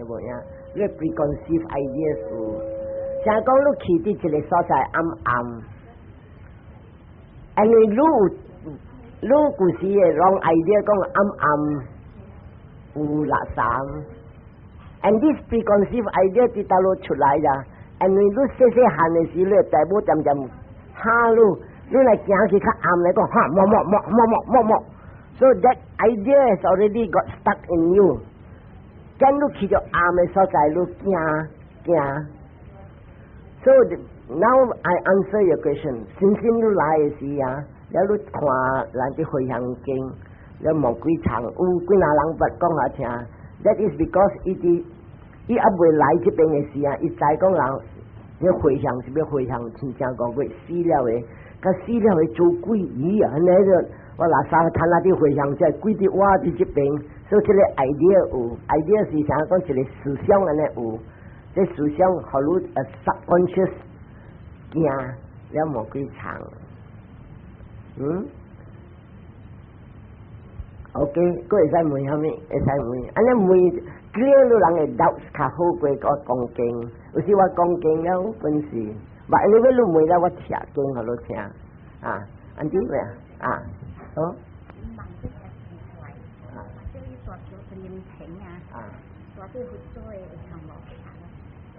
無影，你 preconceived ideas 有，像講你去佇一個所在暗暗，因為你有舊時的 wrong idea 講暗暗有垃圾，and this preconceived idea 佇佗落出來啦，因為你細細漢的時，你大母漸漸嚇你，你來行去較暗來講，哈，摸摸摸摸摸摸摸，so that idea has already got stuck in you。咁你去到暗的所在，你驚驚。So now I answer your question。先先你來的時啊，了你看咱佇回向經，了無幾層，有幾若人捌講下聽。That is because 伊佇伊猶未來這邊的時啊，伊知講人，你回向是欲回向親像五月死了的，佮死了的做鬼魚啊，按呢個我垃圾攤那佇回向，這鬼佇我佇這邊。所以這個 idea 有，idea 是啥講一個思想按呢有，這思想予你subconscious 驚了無幾層，嗯，OK，閣會使問啥物？會使問，按呢問 clear 你人的 doubts 較好過我講經，有時我講經了本事，但你欲問了我聽經予你聽，啊，按怎咩啊？好。啊，大對佛祖的項目徛咯，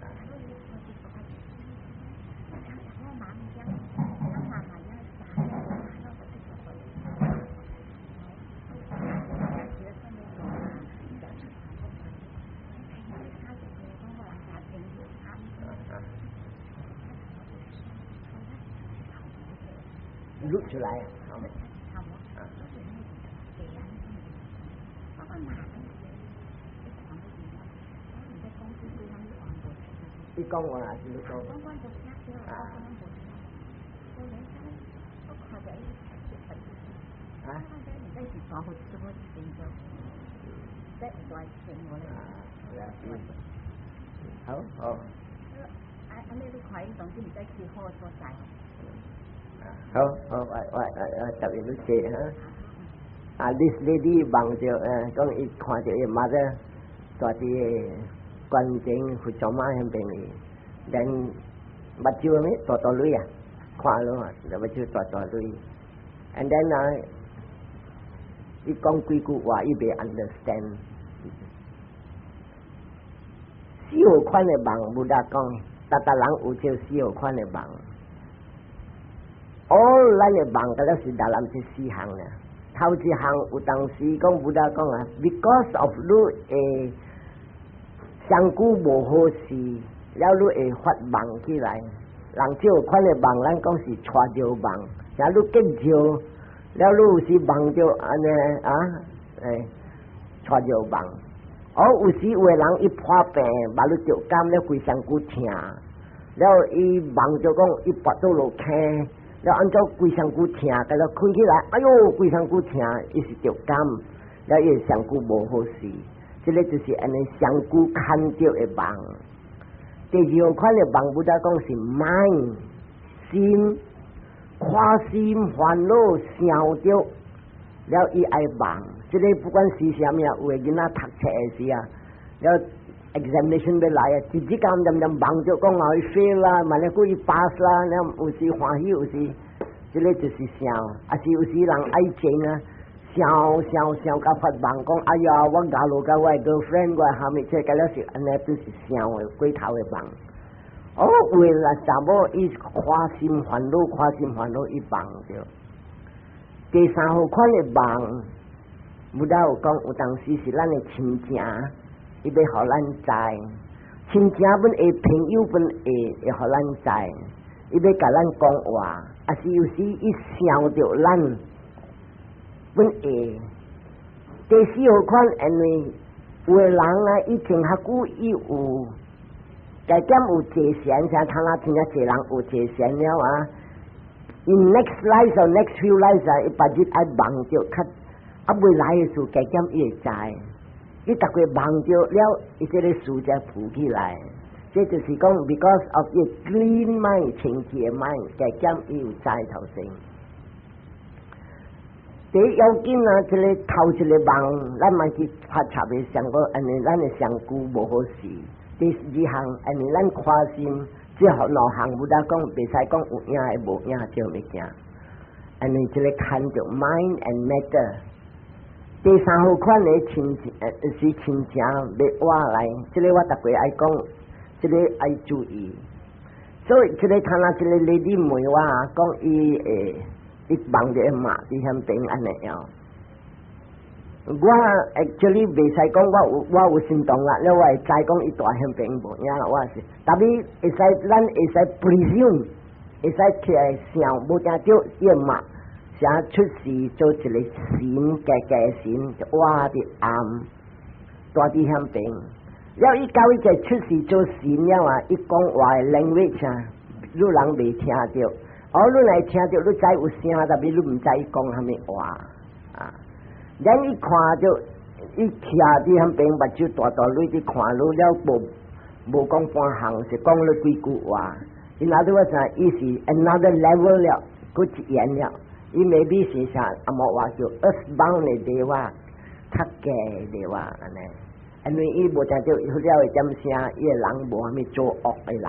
啊，我是大我媽咪講，我媽媽講啥？我不是說錄出來啊！啊。你講話是你講？啊。啊？啊。好，好。啊，你看伊當時毋知去好所在。好，好，我特別你說哈。啊，this lady 夢著，講伊看著伊 mother 蹛佇棺前佛祖媽彼邊去，then 目睭咩大大淚啊，看落啊，目睭大大淚，and then 啊，伊講幾句話，伊袂 understand。四號款的夢，無得講，逐逐人有這四號款的夢。all 咱的夢，敢若是來自這四項啦。頭一項有當時講無得講啊，because of 你會身軀無好勢，了你會發夢起來。人這款的夢，咱講是帶著夢，像你結尿，了你有時夢著按呢啊，欸，帶著夢。哦，有時有的人伊破病，目睭著感了規身軀疼，了伊夢著講伊跋倒落坑。了按怎規身軀疼，共了睏起來，哎喲，規身軀疼，伊是著感，了伊身軀無好勢，這個就是按呢身軀牽著的夢。第二款的夢，Buddha 講是 mind 心，看心煩惱想著，了伊愛夢。這個不管是啥物啊，有的囡仔讀冊的時啊，了 examination 欲來啊，一日間念念夢著講啊，伊 fail 啦，萬一閣伊 pass 啦，了有時歡喜，有時這個就是想，啊是有時人愛情啊，想想想甲發夢講，哎呀，我嫁落佮我的 girlfriend，我蝦米這個了是按呢，都是想的過頭的夢。哦，有的查某伊看心煩惱，看心煩惱伊夢著。第三號款的夢，Buddha 有講有當時是咱的親情，伊欲予咱知，親情本會朋友本會會予咱知，伊欲共咱講話，啊是有時伊想著咱本會。第四號款，因為有的人啊，以前較久伊有加減有坐禪，像他那聽啊，濟人有坐禪了啊。In next life or next few lives 啊，伊別日愛夢著較啊未來的事，加減伊會知。你逐個夢著了，伊這個事才浮起來。這就是講，because of 伊 clean mind 清潔的 mind，加減伊有知頭先。第一要緊啊，這个頭一个夢，咱嘛去拍插的想講，按呢咱的上句無好勢。第二項，按呢咱誇心，這兩項有得講，袂使講有影的無影這物件。按呢這个看著 mind and matter。第三號款的親情，是親情欲活來，這个我逐過愛講，這个愛注意。所以這个看啊，這个 lady 問我啊，講伊會伊夢著媽佇遐邊按呢樣。我 actually 袂使講我有心動啦，了我會知講伊蹛遐邊無影，我是，但是會使咱會使 presume，會使起來想，無定著伊媽啥出世做一个神，家家神，活佇暗，蹛佇遐邊。了伊到伊個出世做神了啊，伊講話的 language 啊，你人袂聽著，哦，你來聽著，你知有聲，但是你毋知伊講啥物話啊。咱一看著，伊徛佇遐邊，目睭大大淚佇看你了，無無講半項，是講了幾句話。伊那對我講，伊是 another level 了，閣一言了。伊 maybe 是啥阿摩話叫 earth bound 的 deva，較低 deva 按呢。因為伊無聽著了會點聲，伊个人無啥物做惡的人，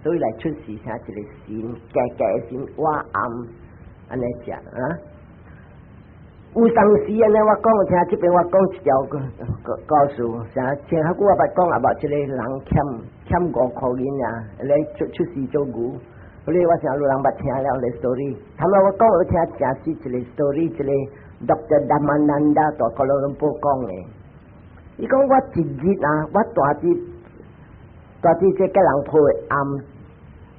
所以來出世成一个神，低低神活暗按呢食啊。有當時按呢，我講聽這邊我講一條故事，啥前較久我捌講啊，無這个人欠欠5箍銀啊，來出出世做牛。所以我想有人捌聽了個 story，頭仔我講我聽誠實一個 story，一个 Dr. Dhammananda 佇 Kuala Lumpur 講的。伊講我一日啊，我蹛佇蹛佇這吉隆坡的暗，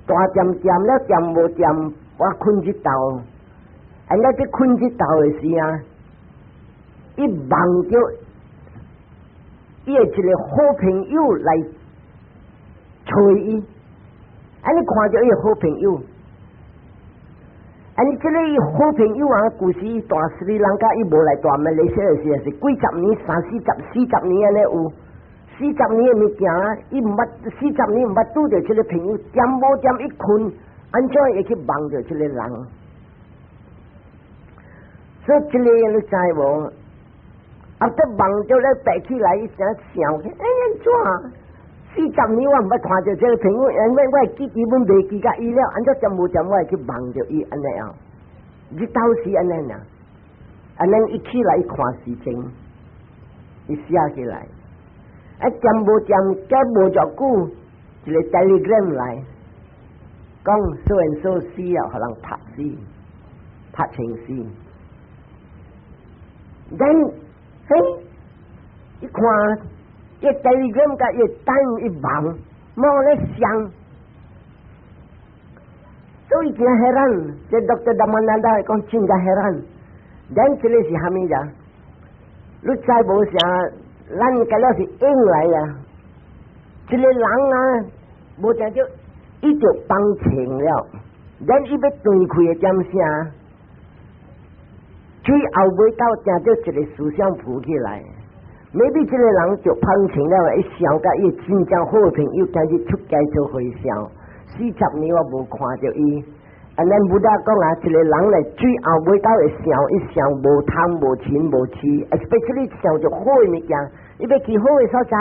蹛恬恬了恬無恬，我睏一晝。按呢佇睏一晝的時啊，伊夢著伊的一个好朋友來揣伊，按呢看著伊好朋友，按呢這个伊好朋友啊，舊時蹛斯里蘭卡伊無來蹛馬來西亞時，是幾十年、三四十、四十年按呢有，四十年的物件，伊毋捌四十年毋捌拄著這个朋友，恬無恬一睏，按怎會去夢著這个人？所以這个你知無？啊！得夢著咧爬起來，伊誠想，欸，按怎？四十年我毋捌看著這个朋友，因為我會記基本袂記甲伊了，按怎恬無恬我會去夢著伊按呢樣？日頭是按呢爾，按呢一起來一看時鐘，伊寫起來，啊，恬無恬，隔無偌久，一個 telegram 來，講 so and so 死了，予人拍死，拍槍死。Then 嘿，一看，伊 telegram 佮伊 time 一望，無咧相，所以真 heran，這 Dr. Dhammananda 講真正 heran。Then 這个是蝦米呀？你知無啥？咱個了是應來啊！這个人啊，無定著伊就放晴了，咱伊欲斷氣的點聲？最後尾到定著一个思想浮起來，maybe 這个人就放晴了，伊想佮伊真正好朋友，今日出街做和尚，四十年我無看著伊。啊，咱佛講啊，一个人來最後尾到會想，伊想無貪無嗔無痴，especially 想著好的物件，伊欲去好的所在，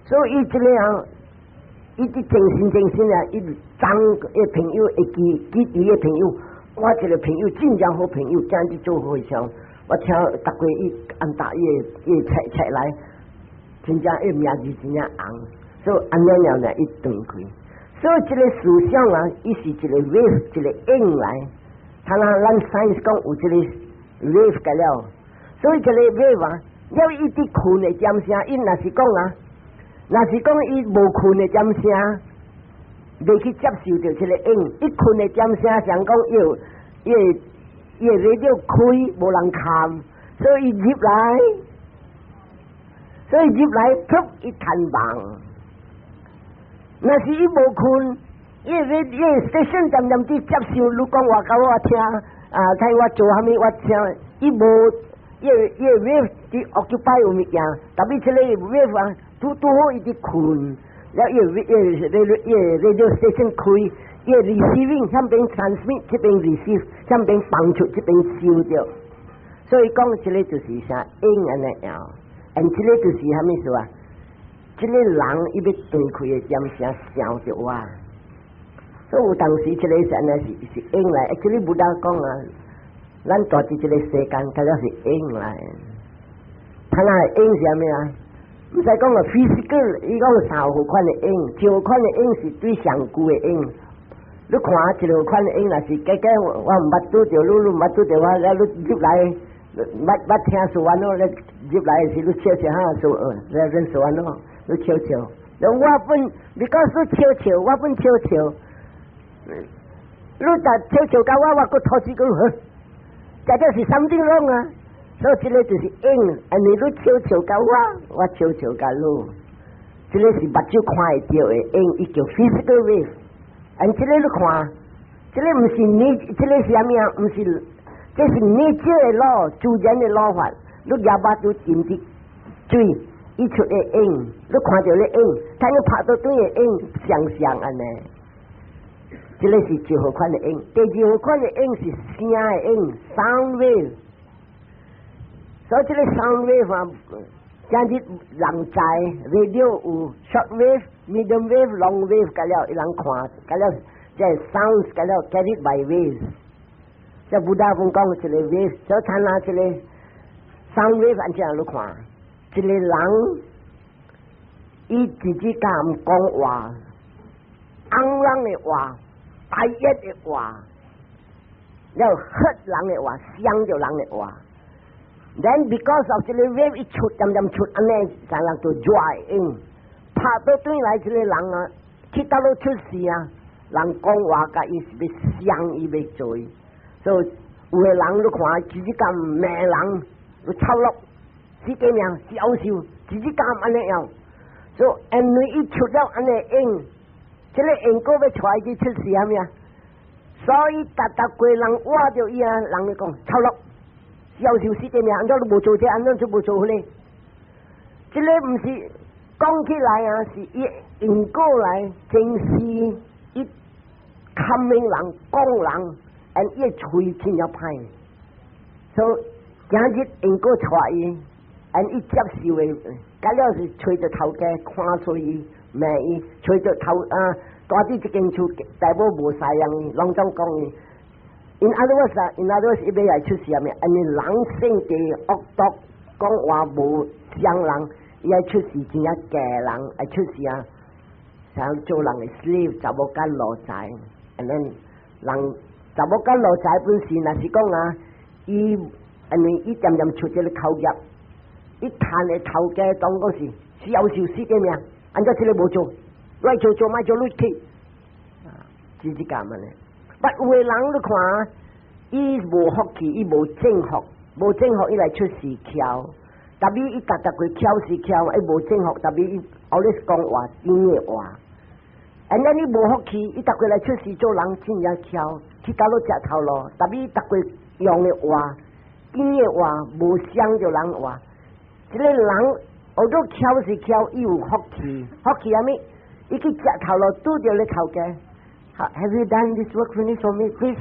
所以伊這个人，伊佇精神精神啊，伊當伊朋友會記記佇伊朋友。我一个朋友真正好朋友，今日做和尚，我聽逐過伊按答伊伊冊冊來，真正伊名字真正紅，所以按呢了呢伊斷開。所以這个思想啊，伊是一个 wave，一个影來。他那咱 science 講有這个 wave 個了，所以這个 wave 啊，了伊佇睏的點聲，伊若是講啊，若是講伊無睏的點聲，袂去接受著這个影，伊睏的點聲，想講要伊伊 radio 開無人看，所以伊入來，所以入來，噗，伊趁夢。若是伊無睏，伊個伊個 station 漸漸佇接受，你講話共我聽，啊，睇我做啥物我聽，伊無，伊個伊個 wave 佇 occupy 有物件，但是這个 wave 啊，拄拄好伊佇睏，了伊個伊個伊個 radio station 開，伊個 receiving 向邊 transmit，這邊 receive，向邊放出，這邊收著。所以講這个就是啥影按呢樣，and 這个就是啥物事啊？這个人伊欲斷氣的點聲想著我，所以有當時這个是按呢是影來，這个 Buddha 講啊，咱住佇這个世間，佮了是影來。他那影是啥物啊？毋使講個 physical，伊講三號款的影，一號款的影是對上久的影。你看一號款的影，若是假假我毋捌拄著你，你毋捌拄著我，了你入來，捌捌聽說完咯，你入來時你笑笑哈說，你認識完咯，你笑笑。我本你講說笑笑，我本笑笑。你但笑笑共我，我閣吐幾句，這就是 something wrong 啊！所以這个就是影，因為你笑笑共我，我笑笑共你，這个是目睭看會著的影，伊叫 physical wave。and 這个你看，這个毋是你，這个是啥物啊？毋是，這是 nature 的 law，自然的 law 法。你舉目睭浸佇水，伊出的影，你看著咧影，睇你拍倒轉的影，相像按呢。這个是一號款的影，第二號款的影是聲的影，sound wave。所以這个 sound wave 啊，今日人知 radio 有 short wave、medium wave、long wave，佮了伊人看，佮了這 sound 佮了 carried by waves。這 Buddha 本講一個 wave，所以睇下這个 sound wave 按怎你看，一個人伊自己敢講話，尪人的話，大一的話，了 hurt 人的話，傷著人的話。Then because of 這个 wave 一出，漸漸出，按呢，才人就熱影，拍倒轉來這个人啊，去佗落出事啊，人講話共伊是欲傷伊欲做，所以有的人你看，直直共罵人，你臭落，死雞命，夭壽，直直共按呢樣，所以因為伊出了按呢影，這个因果欲帶伊去出事啥物啊？所以逐逐個人挖著伊啊，人咧講臭落。夭壽死雞命，按怎你無做這，按怎就無做彼个？這个毋是講起來啊，是伊因果來，真是伊看命人講人，and 伊喙真正歹，所以今日因果帶伊，and 伊接受的，佮了是揣著頭家看衰伊罵伊，揣著頭啊，住佇這間厝，大某無贍用伊，攏總講伊。In other words 啊，in other words，伊欲來出事啥物？因為人性地惡毒，講話無傷人，伊愛出事真正假人，愛出事啊！想做人的 slave，查某囝奴才，and then 人查某囝奴才本身，若是講啊，伊因為伊漸漸出這个口業，伊趁的頭家當講是夭壽死雞命，按怎這个無做，來做做莫做你去，啊，是這個嘛呢？但有的人你看，伊無福氣，伊無正福，無正福伊來出事巧，特別伊逐逐個巧是巧，伊無正福，特別伊 always 講話甜的話。and 咱伊無福氣，伊逐個來出事做人真正巧，去佗落食頭路，特別伊逐個用的話，甜的話，無傷著人話。這个人學做巧是巧，伊有福氣，福氣啥物？伊去食頭路拄著咧頭家。Have you done this work finish for me? Please，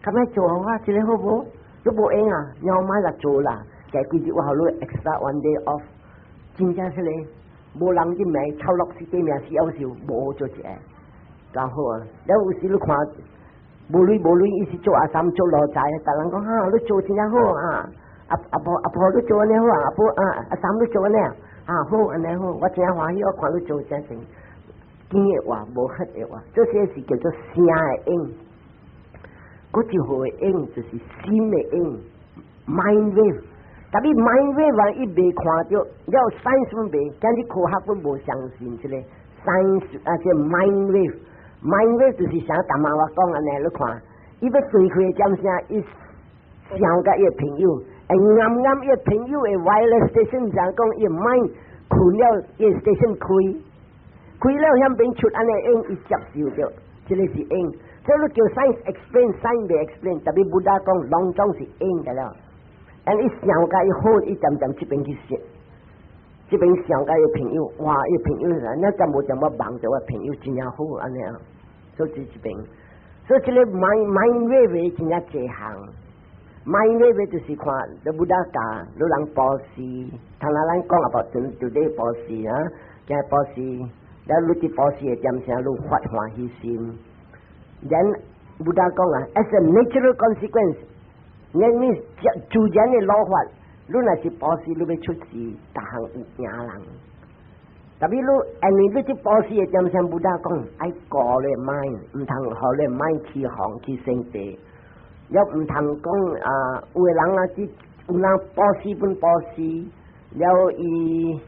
咁樣做啊，這个好無？你無閒啊，你莫來做啦。加幾日我予你 extra one day off，真正是咧，無人去罵，臭落死雞命死夭壽，無做一個，較好啊。了有時你看，無鐳無鐳，伊是做阿三做奴才，逐人講哈，你做真正好啊！阿阿婆阿婆你做按呢好啊，阿婆啊阿三你做按呢啊好按呢好，我真歡喜，我看你做真成。甜的話無黑的話，這些是叫做聲的影。閣一號的影就是心的影，mind wave。特別 mind wave 啊，伊未看著，了 science 未，今日科學本無相信這個 science 啊，這 mind wave，mind wave 就是像淡仔我講按呢，你看，伊欲對開點聲，伊想佮伊的朋友，會啱啱伊的朋友的 wireless station 就講伊 mind 睏了，伊的 station 開。開了向邊出按呢影，伊接受著，這个是影。所以你叫 science explain，science 未 explain，特別 Buddha 講，攏總是影個了。and 伊想共伊好，伊漸漸這邊去想，這邊想共伊朋友，哇！伊朋友，那怎無怎麼望著我朋友真正好按呢啊？所以這邊，所以這个 mind wave 真正濟項， mind 咧就是看你 Buddha 教，你人布施，頭先咱講啊，無就就咧布施啊，驚布施，了你佇布施的點聲，你發歡喜心。Then Buddha 講啊，as a natural consequence，你你自然的老法，你若是布施，你欲出世，逐項有贏人。特別你，因為你佇布施的點聲，Buddha 講愛顧咧 mind，毋通予咧 mind 起哄去生地。也毋通講啊，有的人啊，佇有人布施本布施，了伊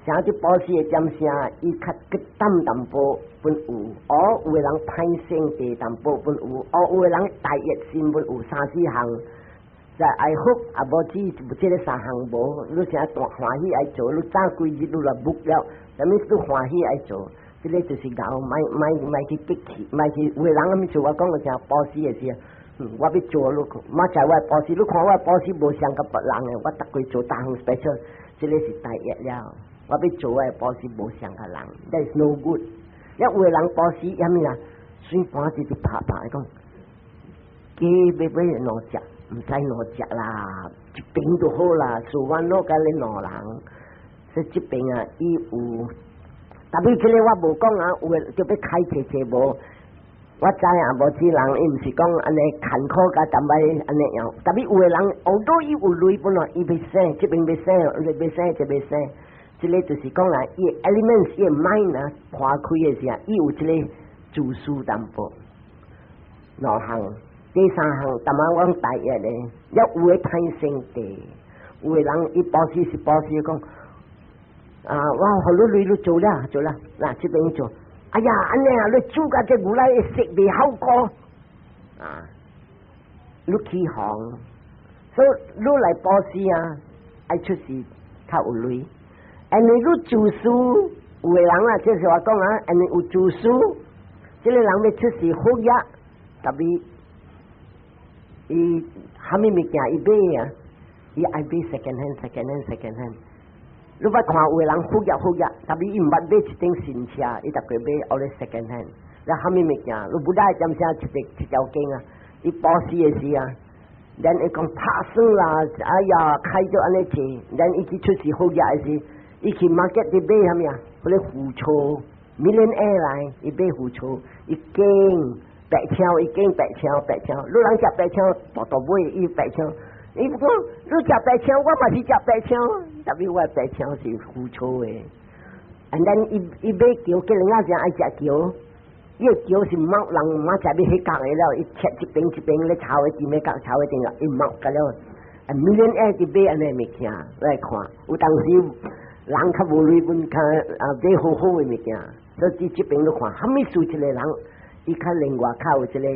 啥佇布施的點聲，伊較激淡淡薄本有，哦，有的人歹性地淡薄本有，哦，有的人大業心本有，三四項，就愛福啊，無止這个三項無，你啥大歡喜愛做，你早幾日你來木了，啥物你歡喜愛做，這个就是𠢕，莫莫莫去激氣，莫去有的人啥物做我講的啥布施的時，我欲做你，馬在我布施，你看我布施無相佮別人的，我逐個做逐項 special，這个是大業了。我欲做我的布施無相佮人，that is no good。一有的人布施，啥物啊？水盤子就拍拍講，雞欲買兩隻，毋使兩隻啦，一爿就好啦，數萬攞佮你兩人，所以這邊啊，伊有，特別這个我無講啊，有的就欲開濟濟無。我知影無錢人，伊毋是講按呢艱苦佮淡擺按呢樣，特別有的人，好多伊有鐳本來伊欲省，這邊欲省，欲省，這欲省，這个就是講啊，伊 elements 伊 mind 啊，破開的時候，伊有這个自私淡薄。兩項，第三項，淡仔講大業咧，也有的歹性地，有的人伊布施是布施講，啊，我予你鐳你做了做了，嗱這邊做。哎呀，按呢啊，你煮甲這牛奶色袂好過啊！你起哄，所以你來布施啊，愛出世較有鐳。因為你自私，有的人啊，就是話講啊，因為有自私，這个人欲出世福業，特別伊啥物物件伊買啊，伊愛買 second hand，second hand，second hand。你捌看有的人富業富業，特別伊毋捌買一頂新車，伊逐個買 all second hand。了啥物物件，你不愛點聲一個一條經啊？伊布施的時啊，咱會講拍算啦，哎呀，開咗按呢錢，咱伊去出世副業的時，伊去 market 佇買啥物啊？彼个符號，millionaire 來，伊買符號，伊揀白槍，伊揀白槍白槍，你人食白槍，大大買伊白槍。伊講你食白槍，我嘛是食白槍，特別我白槍是符號的。And then 伊伊買橋，叫人家誠愛食橋，伊个橋是貓人馬食欲彼角的了，伊切一爿一爿咧抄的前面角抄的頂啊，伊貓甲了，啊，millionaire 佇買按呢物件來看，有當時人較無鐳本較啊買好好的物件，所以這爿你看，啥物事一個人，伊較另外較有這个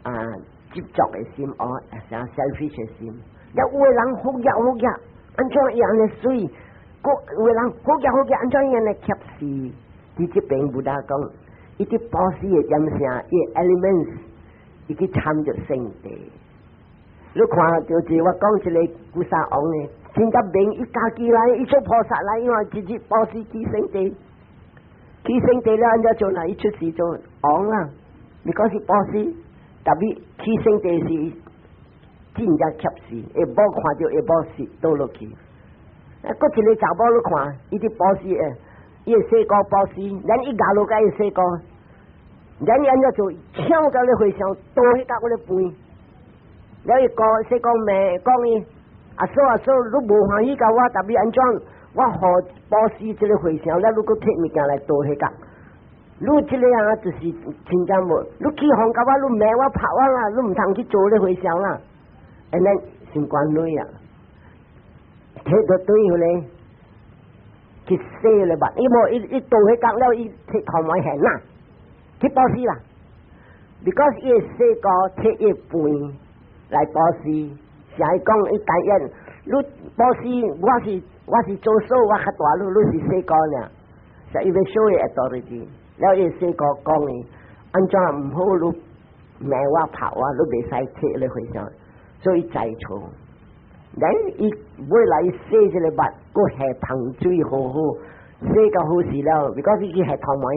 啊執著的心哦，啥 selfish 的心，了有的人好額好額，按怎伊按呢媠？閣有的人好額好額，按怎伊按呢怯死？佇這爿 Buddha 講，伊佇布施的點聲，伊 elements，伊去參著聖地。你看，就是我講一个古沙王呢，真甲明，伊家己來，伊做菩薩來，因為直接布施去聖地，去聖地了，按怎做啦？伊出世做王啦，你講是布施。特別去聖地時，真正怯死，會某看著會某死倒落去。啊，閣一个查某你看，伊佇布施的，伊會細個布施，咱伊咬落甲伊細個，咱伊按怎做？搶甲咧和尚倒彼角咧飯，了伊講細個罵講伊，阿嫂阿嫂，你無歡喜共我，特別按怎？我予布施這个和尚，了你閣提物件來倒彼角。你這个啊，就是真正無，你起哄共我，你罵我拍我啦，你毋通去做咧和尚啦。按呢心肝軟啊，提著對彼个去洗咧目，伊無伊伊倒彼角了，伊提頭毛現啦，去布施啦。Because 伊細個提伊飯來布施，啥伊講伊但願你布施，我是做數，我較大，你你是細個爾，所以欲 show 伊 authority。了伊細個講伊，按怎毋好你罵我拍我，你袂使提咧和尚，所以在錯。咱伊尾來洗這个目，閣下芳水好好，洗甲好勢了，because 伊去下頭毛，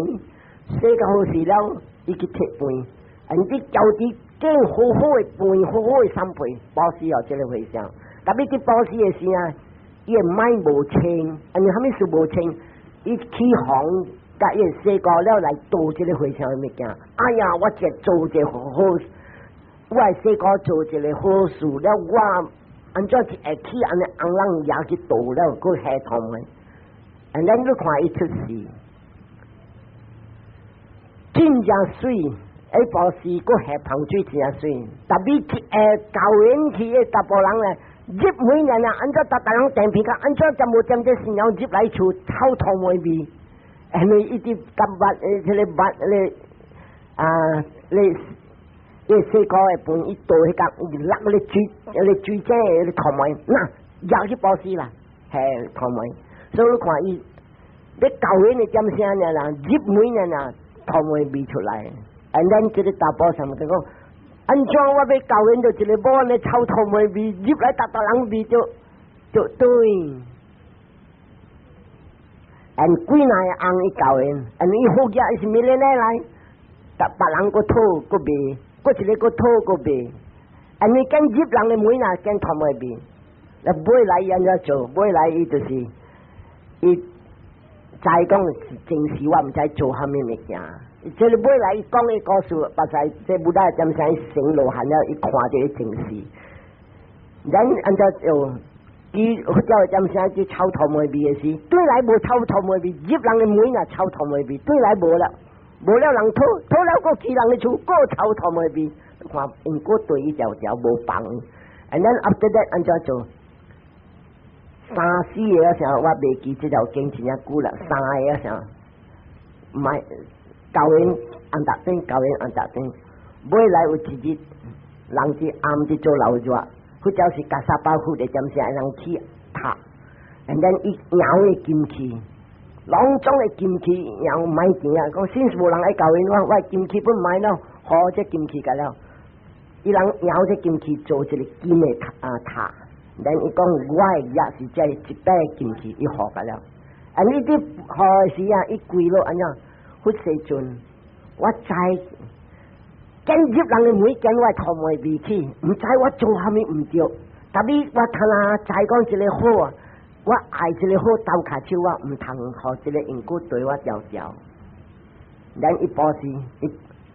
洗甲好勢了，伊去提飯，人哋交佇揀好好的飯，好好的三杯，布施予這個和尚。特別佇布施的時啊，伊的mind 無清，因為啥物事無清？伊起哄，佮伊洗過了來倒這個和尚的物件。哎呀，我這做一個好，我洗過做一個好事了，我按怎一會起按呢尪人也去倒了，閣下頭的。And then 你看伊出世，真正媠，伊布施閣下芳水真媠。特別一下教緣去的查埔人咧，入每年啊，按怎逐逐人電皮甲，按怎就無點這信仰入來厝臭頭毛味，因為伊直甲捌，這個捌咧啊，咧伊細個的飯，伊倒彼工，伊落咧水，咧水井的頭毛，那入去布施啦，下頭毛。所以你看伊，你舊年的點聲爾啦，入門爾啦，頭毛味出來。And then 這個查埔啥物就講，按怎我欲交緣著一个某按呢臭頭毛味，入來逐逐人味就就對。And 幾若个翁伊交緣，and 伊好額伊是 millionaire 來，逐別人閣討閣賣，閣一个閣討閣賣。And 伊揀入人的門啊，揀頭毛味，那尾來伊按怎做？尾來伊就是。伊知講是真實，我毋知做啥物物件。這個尾來伊講的故事，目屎這 Buddha 點聲成羅漢了，伊看這個真實。咱按怎做？伊佛教點聲去臭頭毛味的時，對來無臭頭毛味，入人的門啊臭頭毛味，對來無了，無了人討，討了閣去人的厝，閣臭頭毛味。看因果對伊條條無放。And then after that 按怎做？三四個啥，我袂記這條經真正久啦。三個啥，買交緣安達頂，交緣安達頂。尾來有一日，人佇暗佇做老熱，或者是加沙巴佛的點聲人去塔，and then 伊搖的金器，攏總的金器搖賣錢啊！講先是無人愛交緣，我我金器本賣了，好這金器個了，伊人搖這金器做一個金的塔啊塔。Then 伊講我的業是這一百金器，伊予個了。啊，你佇予的時啊，伊跪落按怎？佛世尊，我知，揀入人的門，揀我頭毛味去，毋知我做啥物毋對。特別我聽啊，知講一個好啊，我愛一個好鬥跤手，我毋通予這個因果對我調調。Then 伊布施，伊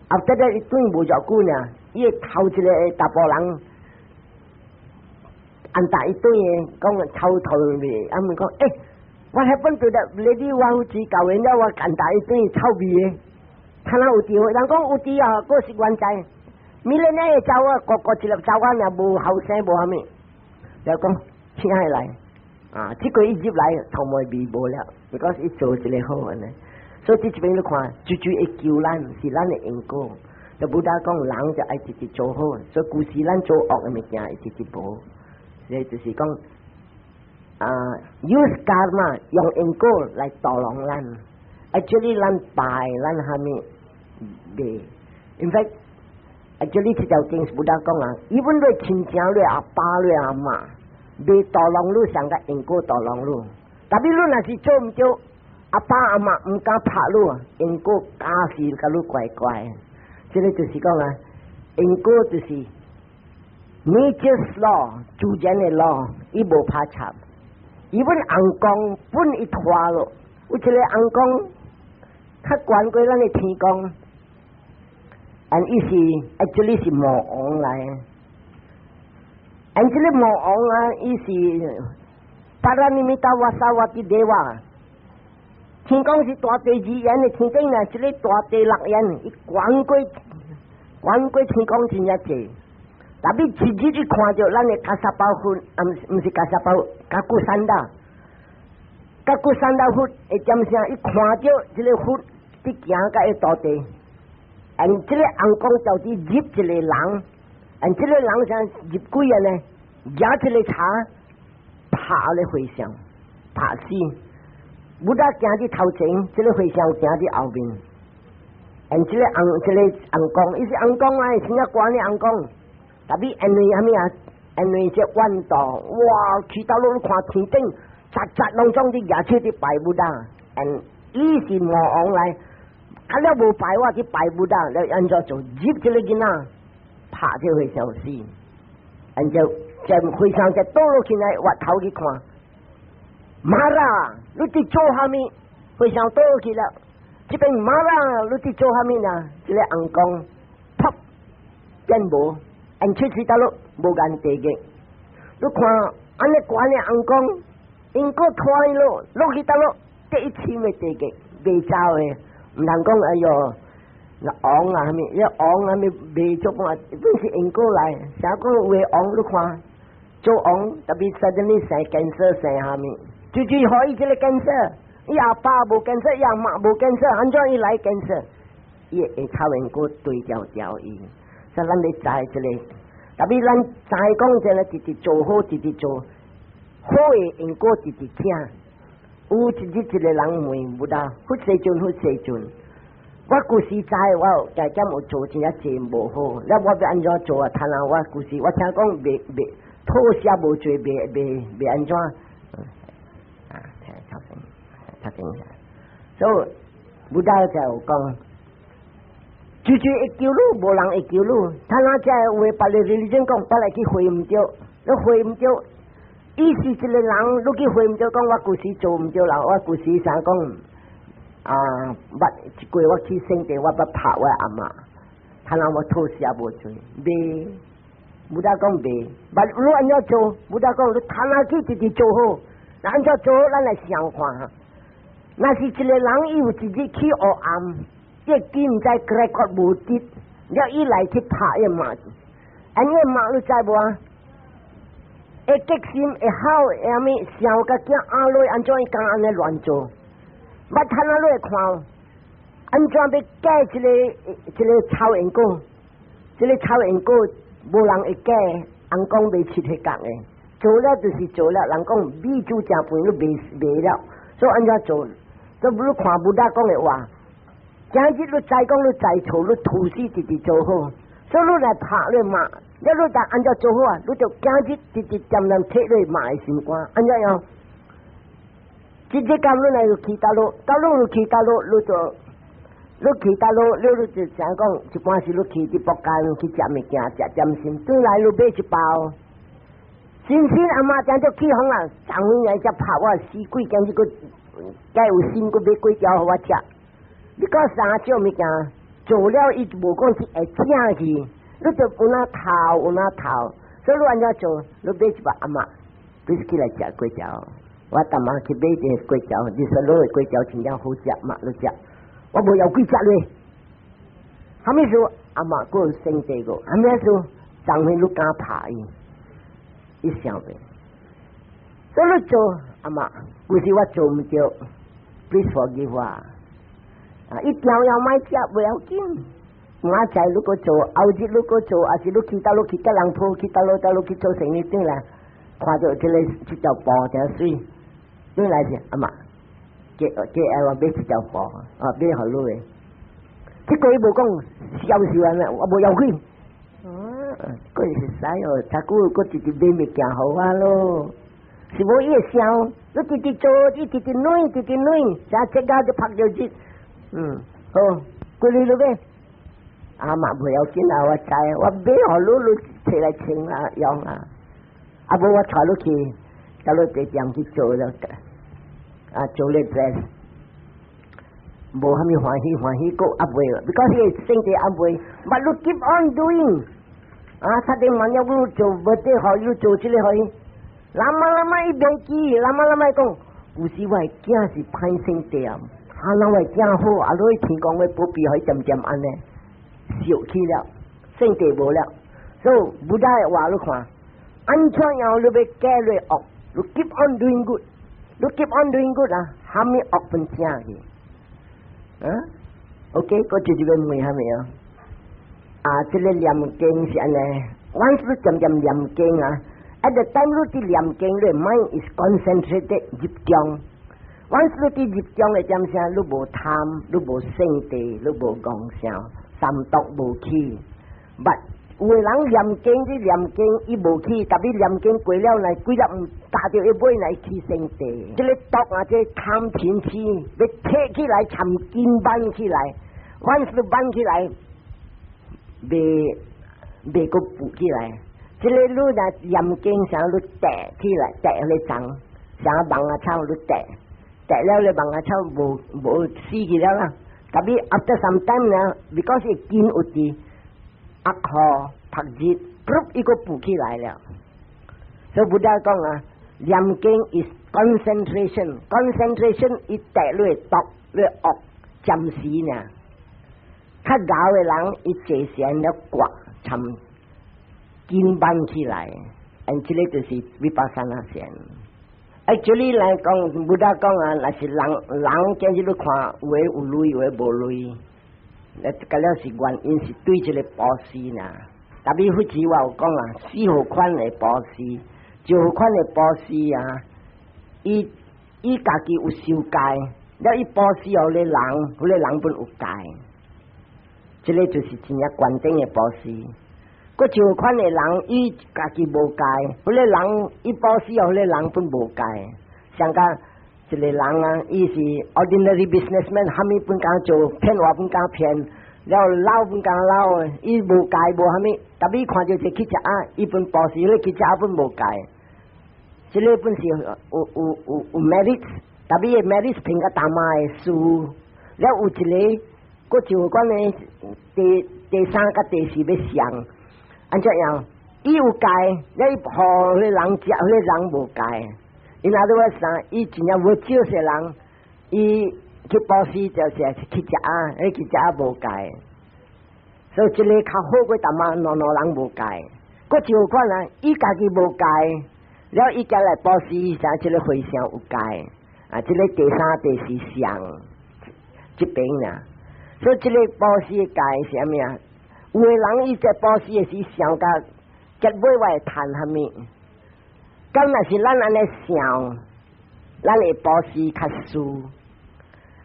後得咧伊轉無偌久爾，伊會頭一個查埔人。按大一對的講臭頭味，啊問講，欸，what happened to that lady 我有錢教緣了，我按大一對臭味的，看哪有智慧？人講有智啊，閣是原在。米咧那個查某，個個一粒查某爾無後生無啥物，就講請伊來，啊，這個伊入來頭毛味無了，because 伊做一個好按呢。所以這這邊你看，最最會救咱是咱的因果。就 Buddha 講人就愛直直做好，所以舊時咱做惡的物件會直直無。所以就是講啊，use karma 用因果來導弄咱，actually 咱拜咱蝦米袂，in fact，actually 這條經是 Buddha 講啊，even 你親情你阿爸你阿媽，袂導弄你上個因果導弄你，特別你若是做毋對，阿爸阿媽毋敢拍你啊，因果加時共你乖乖，這個就是講啊，因果就是，Nature's law，自然的 law，伊無拍插。Even 尪公本伊拖咯，有一個尪公較懸過咱的天公，and 伊是 actually 是魔王來。And 這個魔王啊，伊是 Paranimmitavasavatti Deva。天公是大地二元的天頂啊，這個大地六元，伊懸過懸過天公真正濟。特別一日一看著咱的迦薩巴佛，啊，毋是迦薩巴佛，嘉古山達，嘉古山達佛會點聲？伊看著這個佛佇行甲伊大地，and 這個尪公就佇入一個人，and 這個人啥入鬼啊呢？舉一個叉拍咧和尚，拍死。Buddha 行佇頭前，這個和尚行佇後面。And 這個尪這個尪公，伊是尪公啊，是啊，關的尪公。特別因為啥物啊？因為這怨道，哇！去到路看天頂，雜雜攏總佇舉手佇拜 Buddha，and 伊是魔王來，啊了無拜我去拜 Buddha，了按怎做？入這個囡仔，拍拍這和尚死，然後就和尚就倒落去來，挖頭去看，Mara，你佇做啥物？和尚倒落去了，這邊 Mara，你佇做啥物呢？這個尪公，噗，變無，按出去倒落無間地獄。你看，按呢懸的尪公，因果拖伊落落去倒落，第一深的地獄，袂走的，毋通講哎喲。那王啊，啥物？一王啊，啥物袂足看，本是因果來。啥講有的王你看，做王特別 suddenly 生 cancer 生啥物，就就予伊這個 cancer，伊阿爸無 cancer，伊阿媽無 cancer，按怎伊來 cancer？伊會下頭因果對調調伊，所以咱咧知這個，特別咱知講這個，直直做好，直直做好的因果，直直聽。有一日一個人問 Buddha，佛世尊，佛世尊。我舊時知我加減有做真正濟無好，了我欲按怎做啊？趁啊！我舊時我聽講袂袂妥協無做，袂袂袂按怎？啊，聽頭先頭先，所以 Buddha 就講，就就會救你，無人會救你。趁啊！這話別個religion 講，別來去回毋著，你回毋著，意思一個人你去回毋著，講我舊時做毋著啦，我舊時啥講？啊！捌一過我去聖地，我捌拍我阿嬤，他讓我妥協無做，袂，Buddha 講袂，捌你按怎做？Buddha 講你趁下去直直做好，那按怎做？咱來想看。若是一個人伊有一日去黑暗，伊記毋知 record 無佇，了伊來去拍伊媽，按呢媽你知無啊？會激心會吼會啥物？想共囝壓落，按怎伊敢按呢亂做？捌趁啊，你會看，按怎欲解這個這個臭因果？這個臭因果無人會解，尪公袂切彼角的，做了就是做了。人講米煮誠肥，你袂袂了，所以按怎做？所以你看 Buddha 講的話，今日你知講你知錯，你吐死直直做好，所以你來拍你罵，你你但按怎做好啊？你就今日直直漸漸提你罵的心肝，按怎樣？直接講你來去倒落，倒落你去倒落，你就你去倒落，你你就想講，一般是你去佇北間去食物件，食點心，轉來你買一包。新鮮阿媽講就起哄啊，昨昏來才拍我死鬼，今日閣該有心閣買粿條予我食。你講三種物件做了，伊無講是會正去，你就有哪頭有哪頭，所以你按怎做？你買一包阿媽，你是起來食粿條。我逐晚去買一個粿條，你說攞個粿條真正好食嘛？你食，我無枵鬼食咧。啥物事？阿媽閣有生這個，啥物事？昨昏你敢拍伊？伊想袂？所以你做阿媽，有時我做毋著，please forgive 我。啊，一定要買食，不要緊。明仔載如果做，後日如果做，還是你去倒落去佮人鋪，去倒落倒落去做生意轉來，看著這個這條布誠媠。轉來是阿媽，給給我買這條布，啊買予你的。這個伊無講銷售安尼，我無枵鬼。啊，閣會使哦，較久閣直直買物件予我咯。是無伊會想，你直直做，你直直累，直直累，啥這個就拍著這，嗯，好，過嚟落買。阿媽袂要緊啊，我知，我買予你，你摕來穿啊用啊。啊無我帶你去，到你地店去做了，啊做咧 dress，無蝦米歡喜歡喜閣猶未，because 伊身體猶未，but 你 keep on doing，啊，他哋萬一你做無得好，你做這個予伊，lama lama 伊袂記，lama lama 講，有時我的囝是歹性地啊，啊，那我的囝好，啊，你天公的保庇，予伊漸漸按呢，燒起了，身體無了，所以 Buddha 的話你看，按怎樣你欲改你惡，你 keep on doing good，你 keep on doing good 啊，蝦米惡分正去，啊，OK，閣就這個問蝦米啊？啊，這個念經是按呢，once 你漸漸念經啊，at the time 你佇念經，你 mind is concentrated 入中，once 你佇入中的點聲，你無貪，你無性地，你無戇想，三毒無起，but 有的人念經，你念經伊無起，特別念經過了來，幾粒毋加著伊尾來起性地，這個毒啊，這個貪嗔痴，欲提起來參金挽起來，once 你挽起來，袂袂閣浮起來。這個你若念經啥，你擲起來，擲彼個層，像蠓仔草你擲，擲了咧蠓仔草無無死去了啦。Tapi after some time 呢，because 伊根有佇壓雨曝熱，噗伊閣浮起來了。所以 Buddha 講啊，念經 is concentration，concentration 伊擲你毒，你惡暫時呢。較𠢕的人伊坐禪了割參筋挽起來，and 這個就是 vipassana 禪。Actually 來講，Buddha 講啊，若是人人今日你看，有的有鐳，有的無鐳，那個了是原因是對這個布施呢。Tapi 佛寺我有講啊，四號款的布施，一號款的布施啊，伊伊家己有受戒，了伊布施予彼人，彼個人本有戒，這個就是真正懸頂的布施。閣一號款的人，伊家己無戒，彼個人伊布施予彼個人本無戒。像講一個人啊，伊是 ordinary businessman，啥物本敢做，騙我本敢騙，了撈本敢撈，伊無戒無啥物，tapi 看著一個乞食仔，伊本布施，彼個乞食仔本無戒。這個本是有有有有 merit，tapi 伊 merit 憑較淡仔的輸，了有一個，閣一號款的第第三佮第四欲相。按怎樣？伊有戒，你予彼個人食，彼個人無戒。因阿都話啥？伊真正無少些人，伊去布施就是去食啊，彼去食啊無戒。所以這個較好過淡仔兩兩人無戒。閣一有款啊，伊家己無戒，了伊家來布施，啥這個和尚有戒。啊，這個第三、第四相這邊啊。所以這個布施的戒是啥物啊？有的人伊在布施的時想甲結尾我會趁啥物？咁若是咱按呢想，咱會布施較輸。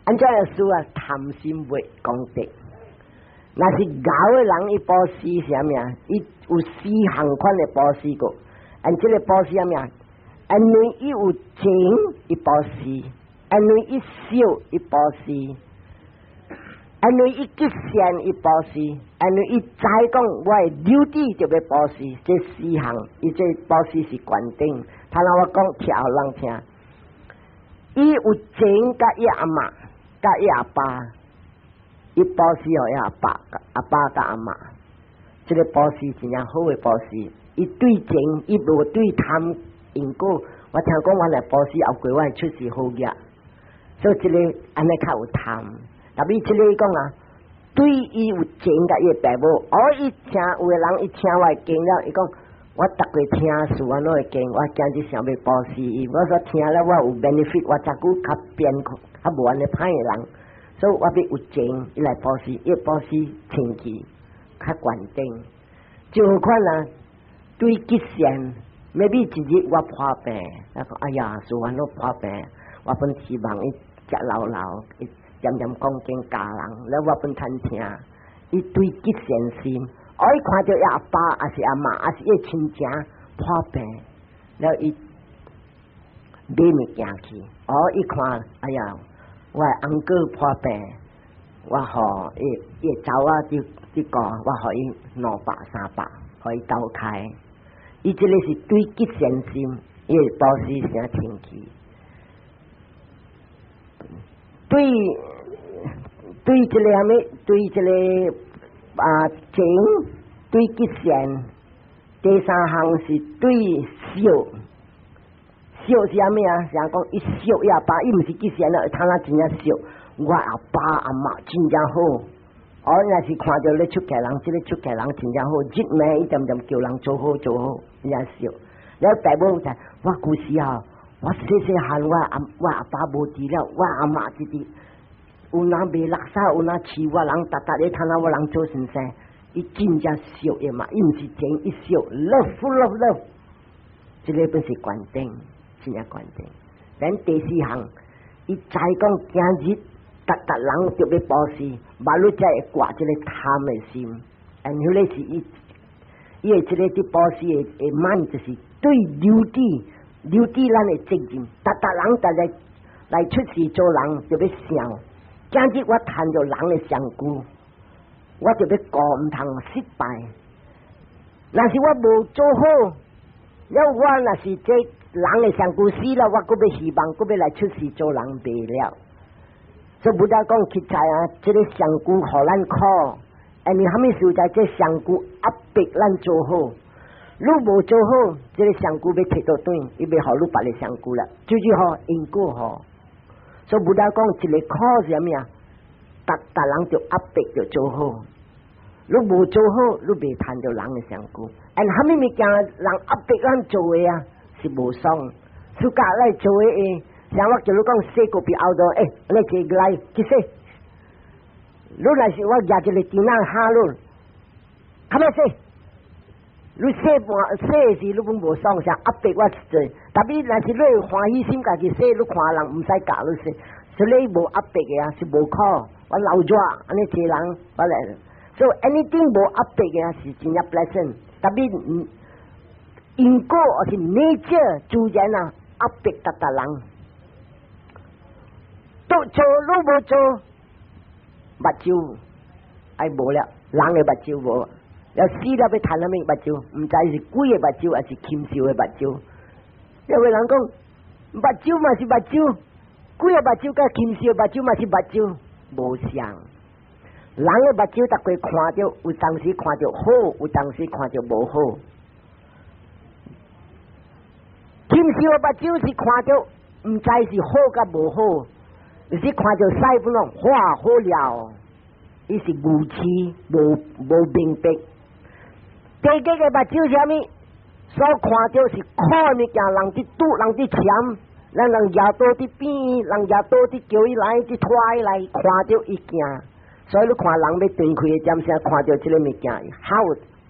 按怎樣輸啊？貪心袂功德。若是𠢕的人伊布施是啥物啊？伊有四項款的布施過。按這個布施啥物啊？因為伊有錢伊布施，因為伊惜伊布施，因為伊結善伊布施，因為伊知講我的 duty 就欲布施，這四項伊這布施是懸頂。頭先我講聽予人聽，伊有錢佮伊阿嬤，佮伊阿爸，伊布施予伊阿爸、阿爸佮阿嬤，這個布施真正好的布施。伊對錢，伊無對貪因果。我聽講我來布施後過，我會出世好額，所以這個按呢較有貪。Tapi 這個講啊，對伊有錢佮伊爸母，哦，伊聽有的人伊聽我的經了，伊講我逐個聽事安怎的經，我今日想欲布施伊，我說聽了我有 benefit，我這久較變較無按呢歹的人，所以我欲有錢伊來布施，伊布施清氣較懸頂。就款啊，對吉善，maybe 一日我破病，我講哎呀，事安怎破病，我本希望伊食老老，伊漸漸講經教人，了我本趁聽，伊對吉善心，哦，伊看著伊阿爸，抑是阿嬤，抑是伊親情破病，了伊買物件去，哦，伊看，哎呀，我的翁哥破病，我予伊伊查某佇佇顧，我予伊200300，予伊鬥開。伊這個是對吉善心，伊會布施誠清氣。對對，這個啥物？對這個啊情，對吉善。第三項是對惜，惜是啥物啊？像講伊惜伊阿爸，伊毋是吉善了，他那真正惜我阿爸阿嬤真正好。我若是看著咧出家人，這個出家人真正好，日暝伊恬恬叫人做好做好，真正惜。了大母就我舊時啊，我細細漢我阿我阿爸無佇了，我阿嬤直直有哪賣垃圾，有哪飼我人，逐逐咧睇下我人做先生，伊真正惜伊嘛，伊毋是錢，伊惜 love full of love，這個本是懸頂，真正懸頂。咱第四項，伊知講今日逐逐人著欲布施，無你才會掛這個貪的心。and 彼個是伊，伊的這個佇布施的的滿，就是對 duty，duty 咱的責任，逐逐人逐日來出世做人，著欲想。今日我趁著人的身軀，我著欲顧毋通失敗。若是我無做好，了我若是這人的身軀死了，我閣欲希望，閣欲來出世做人袂了。所以 Buddha 講實在啊，這个身軀予咱苦，因為蝦米事在這身軀壓迫咱做好。你無做好，這个身軀欲提倒轉，伊欲予你別个身軀啦，就是予因果予。所以 Buddha 講一个苦是啥物啊？逐逐人就壓迫著做好。你無做好，你袂趁著人的身軀。and 蝦米物件人壓迫咱做的啊，是無爽。暑假來做的，像我叫你講洗閣比後頭，欸，你坐來去洗。你若是我舉一个甜仔蝦你，較欲洗。你洗半洗時，你攏無爽，像壓迫我做。特別若是你歡喜心家己洗，你看人毋使教你洗，所以無壓迫的啊，是無苦。我流熱按呢濟人，我來。所以 anything 無壓迫的啊，是真正 pleasant。特別因果或是 nature 自然啊，壓迫逐逐人。都做你無做，目睭愛無了，人的目睭無。了死了欲趁啥物目睭？毋知是鬼的目睭，還是禽獸的目睭。有个人講目睭嘛是目睭，鬼的目睭佮禽獸目睭嘛是目睭，無相。人的目睭逐過看著，有當時看著好，有當時看著無好。禽獸的目睭是看著，毋知是好佮無好，是看著屎本攏哇好了，伊是無痴無無明白。地獄的目睭是啥物？所看著是苦的物件，人佇賭，人佇攕，咱人舉刀佇邊，人舉刀佇叫伊來，佇拖伊來，看著伊驚。所以你看人欲斷氣的點聲，看著這个物件，吼，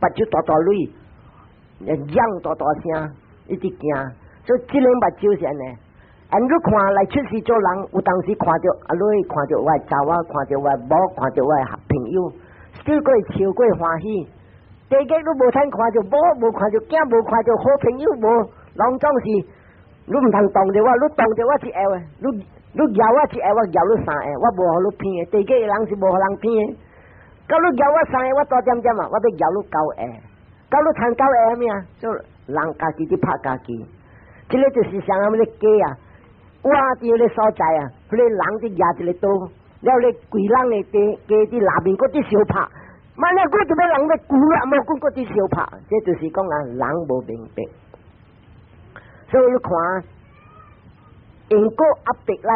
目睭大大淚，嚷大大聲，一直驚。所以這个目睭是按呢。and 你看來出世做人，有當時看著阿女，看著我的查某，看著我的某，看著我的朋友，小過笑過歡喜。地獄你無通看著某，無看著囝，無看著好朋友，無，攏總是你毋通動著我，你動著我一下，你你咬我一下，我咬你三下，我無予你偏的。地獄的人是無予人偏的。到你咬我三下，我大點點啊，我欲咬你九下。到你趁九下咩啊？就人家己佇拍家己，這个就是像啥物咧雞啊，挖佇彼个所在啊，彼个人佇舉一个刀，了咧規人的雞雞佇內面閣佇相拍。萬一閣就欲人欲救啊，無閣閣佇相拍，這就是講啊，人無明白。所以你看，因果壓迫咱，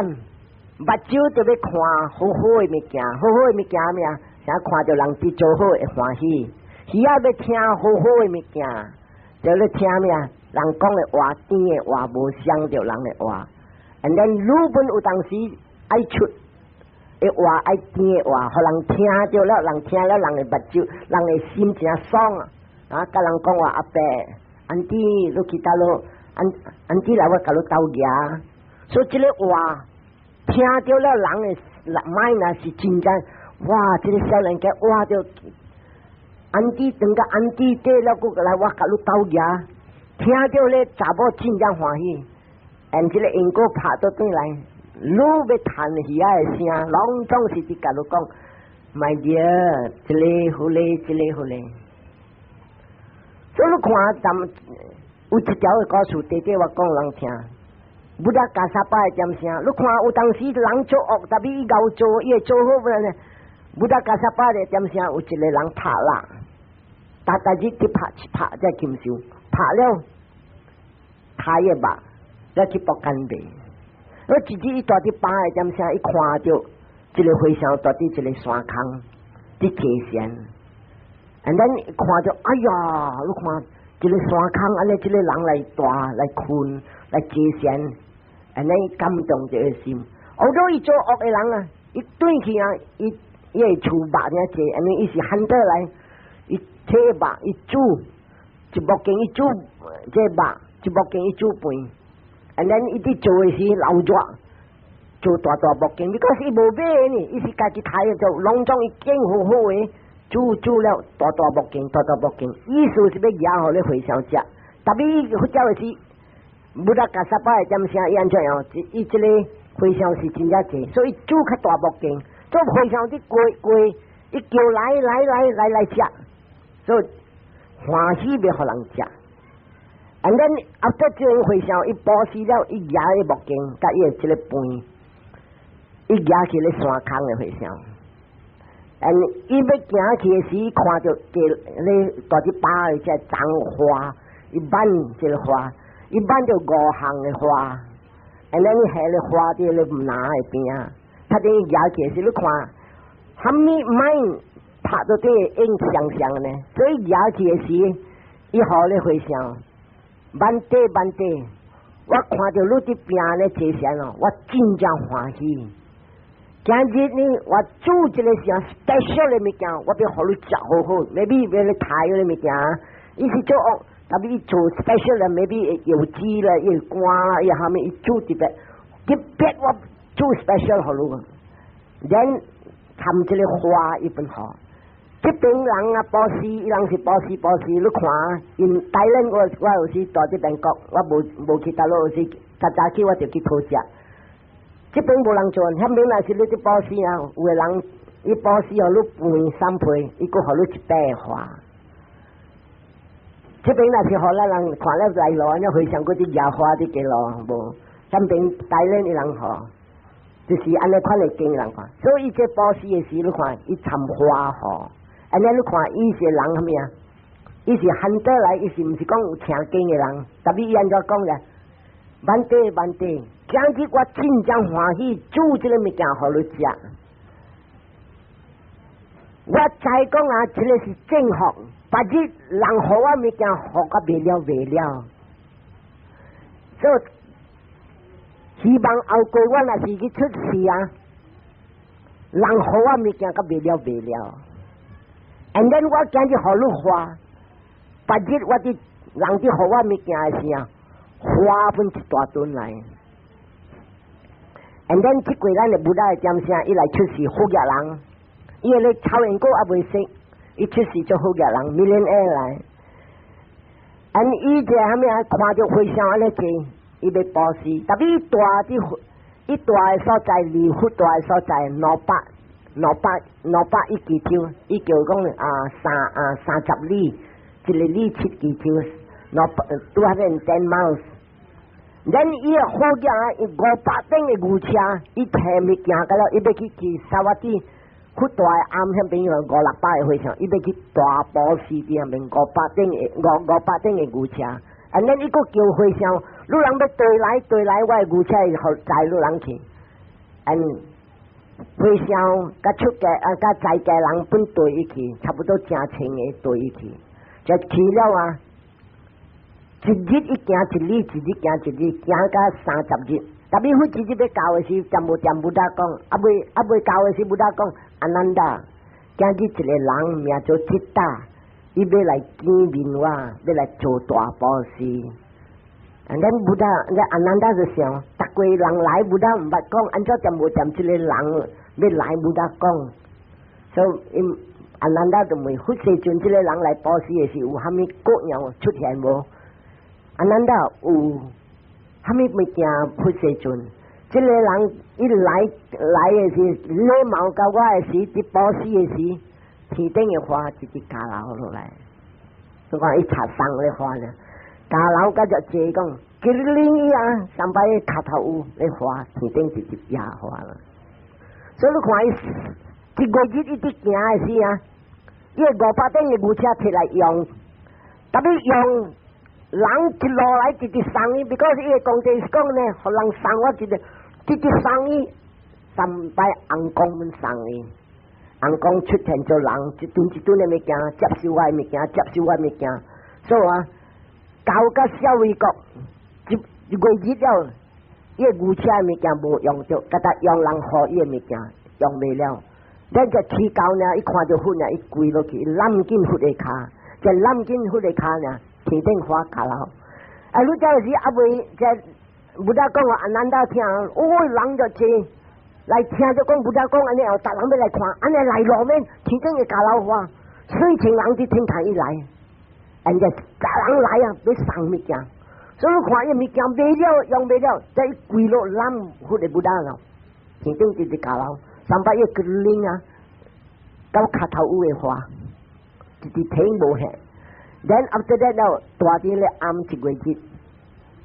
目睭就欲看好好的物件，好好的物件咩啊？像看著人佇做好會歡喜，耳仔欲聽好好的物件，就咧聽咩啊？人講的話甜的話，無傷著人的話。and then 汝本有當時愛出的話，愛甜的話，予人聽著了，人聽了，人的目睭，人的心誠爽啊！啊，佮人講話阿伯，auntie，你去佗落，auntie 來我共你鬥蜈，所以這个話聽著了，人的 mind 啊是真正，哇！這个少年家哇著，auntie 等個 auntie 對了，閣來我共你鬥蜈，聽著咧查某真正歡喜，and 這个因果拍倒轉來。汝欲趁魚仔的聲，攏總是佇共你講，My dear，這个好咧，這个好咧。所以你看，咱有一條的故事，弟弟我講人聽。Buddha Kassapa 的點聲，你看有當時人做惡，特別伊𠢕做，伊會做好無呢？Buddha Kassapa 的點聲，有一个人拍蠟，逐逐日去拍一拍這禽獸，拍了，刣伊肉，了去木間賣。我一日伊蹛佇房的點聲，伊看著一个和尚蹛佇一个山空佇坐禪，and then 看著，哎呀，你看一个山空按呢，這个人來蹛來睏來坐禪，and then 感動這個心。後頭伊做惡的人啊，伊轉去啊，伊伊會厝肉爾濟，按呢伊是漢倒來，伊提肉伊煮，一木間伊煮這肉，一木間伊煮飯。and then 伊佇做的時流熱，做大大木間，你講是伊無買呢，伊是家己刣的，就攏總伊揀好好的，煮煮了大大木間，大大木間，意思是欲攑予咧和尚食。特別伊佛教的是，Buddha Kassapa 的點聲伊按怎樣？伊這个和尚是真正濟，所以煮較大木間，做和尚佇過過，伊叫來來來來來食，所以歡喜欲予人食。And then after 這個和尚伊布施了，伊舉个目鏡，佮伊的這个盤，伊舉去咧山空的和尚。And 伊欲行去的時，看著個咧大隻巴的這種花，伊挽這个花，伊挽著五項的花。And then 伊下咧花佇咧籃的邊仔，他等伊舉起的時，你看，啥物mind 拍到這個影相像呢？所以舉起的時，伊予咧和尚。Bhante Bhante，我看著你佇邊咧坐禪哦，我真正歡喜。今日呢，我煮一个啥 special 的物件，我欲予你食好好，maybe 欲咧刣的物件，伊是做惡，特別伊做 special 的，maybe 有雞啦，有肝啦，伊蝦米伊煮特別，特別我煮 special 予你。then 參這個花伊分好。這邊人啊，布施，伊人是布施布施，你看，因台灣我有時蹛佇曼谷，我無無去大陸有時，較早起我就去討食。這邊無人做，遐邊若是你佇布施啊，有的人伊布施予你飯三杯，伊閣予你一塊花。這邊若是予咱人看了來路，按呢和尚閣佇野花佇街路無？遐邊台灣的人予，就是按呢款的經人看。所以這布施的時，你看伊參花予。按呢你看伊是人啥物啊？伊是 hunter 來，伊是毋是講有聽經的人？特別伊按怎講咧？Bhante Bhante，今日我真正歡喜煮這个物件予你食。我知講啊，這个是正福，別日人予我物件，予甲袂了袂了。所以希望後過我若是去出世啊，人予我物件，甲袂了袂了。And then 我今日予你花，別日我佇人佇予我物件的時啊，花分一大頓來。And then 這過咱的 Buddha 的點聲，伊來出世好額人，伊個咧草原果猶未識，伊出世做好額人，millionaire 來。And 伊這蝦米啊？看著和尚按呢坐，伊欲布施，特別伊蹛佇伊蹛的所在，離佛蹛的所在200、200、201屐，伊叫講啊三啊30里，一个里7屐，210 miles。咱伊個好額啊，伊500頂的牛車，伊提物件到了，伊欲去去薩瓦蒂，佛蹛的庵遐邊有五六百个和尚，伊欲去大布施佇遐邊五百頂的五五百頂的牛車，and then 伊閣叫和尚，汝人欲綴來綴來，我的牛車會載汝人去，and 和尚佮出家啊，佮在家人本綴伊去，差不多成千个綴伊去，就去了啊。一日伊行一里，一日行一里，行到30日。特別佛一日欲到的時，全部全部 Buddha 講，猶未到的時，Buddha 講阿難達，今日一個人名做吉達，伊欲來見面我，欲來做大布施。And then Buddha，那阿難達就想，逐個人來 Buddha 毋捌講，按怎恬無恬這個人欲來 Buddha 講？所以阿難達就問佛世尊，這個人來布施的時有蝦米各樣出現無？阿難達有蝦米物件？佛世尊，這個人伊來來的時禮貌佮我的時，佇布施的時，天頂的花直直降落落來，你看伊插送咧花呢，降落佮就坐講，吉林伊啊，三擺跤頭有咧花，天頂直直壓花啦。所以你看伊一個月伊佇行的時啊，伊個500頂的牛車提來用，特別用。人一路來直直送伊，because 伊的功德是講呢，予人送我一個，直直送伊，三擺尪公們送伊，尪公出現做人，一頓一頓的物件，接受我的物件，接受我的物件，所以啊，到甲舍衛國，一一個月了，伊的牛車的物件無用著，佮他用人予伊的物件用袂了，咱就起到呢，伊看著佛呢，伊跪落去，攬緊佛的跤，就攬緊佛的跤呢。天頂花降落，啊！你這時猶未，這 Buddha 講話阿難達聽，哦，人就濟來聽著講 Buddha 講按呢，後逐人欲來看，按呢來路面天頂會降落花，四千人佇天台伊來，人家逐人來啊，欲送物件，所以你看伊物件袂了，用袂了，這伊跪落攬佛的 Buddha 咯，天頂直直降落，三擺伊個拎啊，到跤頭有的花，直直停無下。Then after that 了，蹛佇咧暗一月日，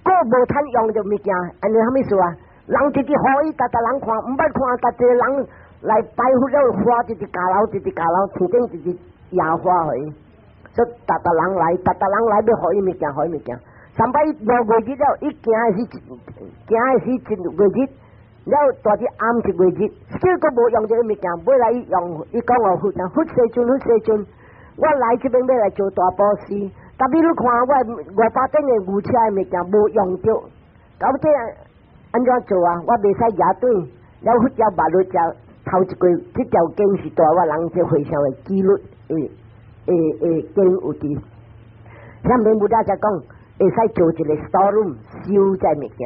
閣無通用著物件，按呢啥物事啊？人直直予伊，逐逐人看，毋捌看，逐一個人來拜佛了，花直直加樓，直直加樓，天頂直直野花予伊，所以逐逐人來，逐逐人來欲予伊物件，予伊物件。三擺5月日了，伊行的是行的是一月日，了蹛佇暗一月日，結果無用這個物件，尾來伊用，伊講哦，佛啊，佛世尊，佛世尊，我來這邊欲來做大布施，但比你看我500頂的牛車的物件無用著，到底按怎做啊？我袂使舉短，了佛才目率才頭一句，這條經是帶我人這和尚的記錄，會會會經有佇，下面 Buddha 才講，會使做一個 storeroom 收這物件，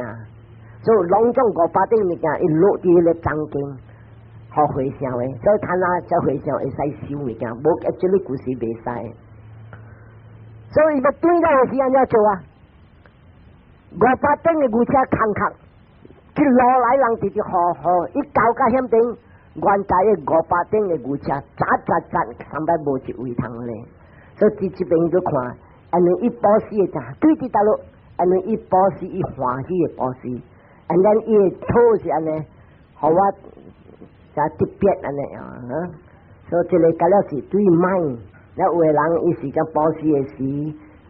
所以攏總500頂物件，伊落佇彼個藏經，予和尚的，所以他那這和尚會使收物件，無這個故事袂使。所以伊欲轉了的時按怎做啊？500頂的牛車空殼，一路來人直直予予，伊到甲險頂，原來的500頂的牛車，雜雜雜，三擺無一位通咧。所以佇這邊就看。按呢伊布施的對佇佗落，按呢伊布施伊歡喜的布施，and then 伊的土是按呢，予我誠特別按呢啊，所以這個甲了是對mind，了有的人伊是講布施的時，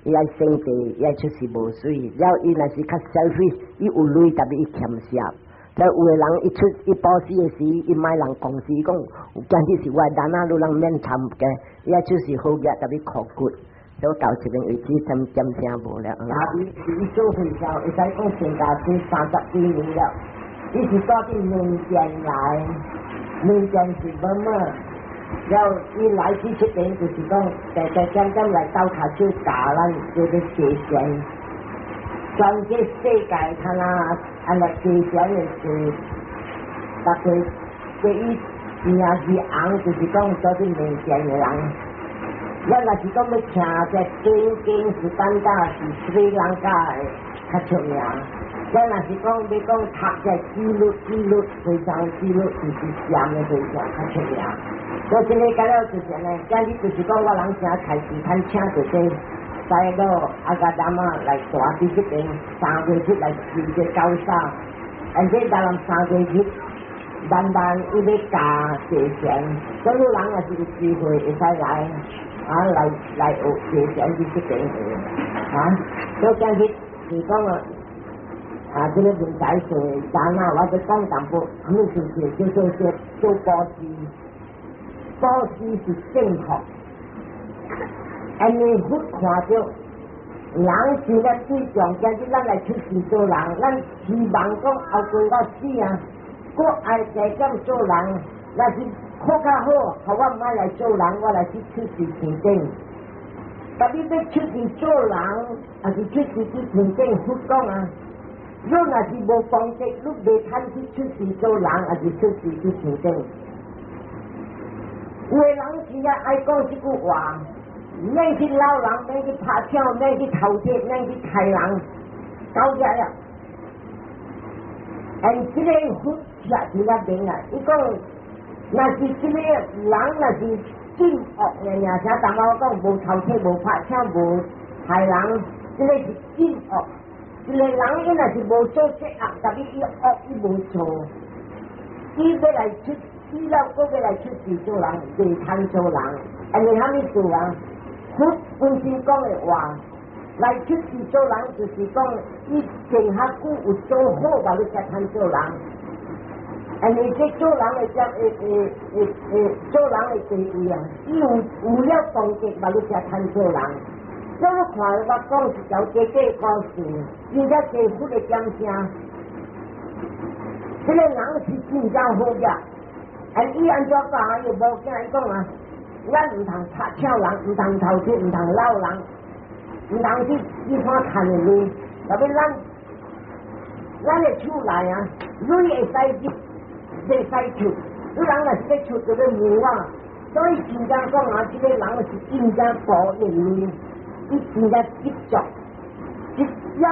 伊愛省地，伊愛出世無水，了伊若是較 selfish，伊有鐳特別伊儉捨。了有的人伊出伊布施的時，伊莫人公司講，今日是我的單啊，你人免參嘅，伊愛出世好額特別苦骨。所以到這邊為止，針針聲無了。啊，伊伊做和尚，會使講成家做30幾年了。伊是蹛佇緬甸來，緬甸是乜麼？了伊來去這邊就是講，逐逐點點來鬥跤手教咱做個坐禪。全這世界，他那按來坐禪的事，逐個對伊名字紅，就是講蹛佇緬甸的人。咱若是講欲聽這經經是單家是斯里蘭卡的較出名。咱若是講欲講讀這記錄記錄非常記錄，就是禪的非常較出名。所以這個甲了就是按呢，今日就是講我人誠開始趁請著這西路阿伽達瑪來蹛佇這邊3月日來修這高沙，而且當人3月日，慢慢伊欲教坐禪，所有人若是有機會會使來。啊，來來學坐禪佇這邊學，啊，所以今日是講啊，啊，這個問題做當啊，我欲講淡薄，啥物事情叫做說做布施，布施是正確，因為佛看著人是咧對象，今日咱來出世做人，咱希望講後過我死啊，閣愛加減做人，若是較較好，予我毋愛來做人，我來去出世天頂。但你欲出世做人，抑是出世去天頂？佛講啊，你若是無功德，你袂通去出世做人，抑是出世去天頂。有的人是啊愛講這句話，免去摟人，免去拍搶，免去偷竊，免去害人，到遮了。哎，這個佛寫佇那邊啊，伊講，若是這個人若是真惡的，爾，像當我講無偷竊、無拍搶、無害人，這個是真惡。這個人伊若是無做這惡，但是伊惡伊無做，伊欲來出，死了閣欲來出世做人，袂通做人。按呢啥物事啊？佛本身講的話，來出世做人，就是講伊前較久有做好，嘛你才通做人。按呢這做人的這會會會會做人的地位啊，伊有有了功德，嘛你才通做人。所以我看我講一條假假故事，真正這佛的點聲，這個人是真正好額，啊，伊按怎講？伊無驚伊講啊，咱毋通拍搶人，毋通偷竊，毋通摟人，毋通去去看趁的鐳，特別咱咱的厝內啊，鐳會使入，袂使出，你人若是欲出就欲問我，所以真正講啊，這個人是真正顧的鐳，伊真正執著，一點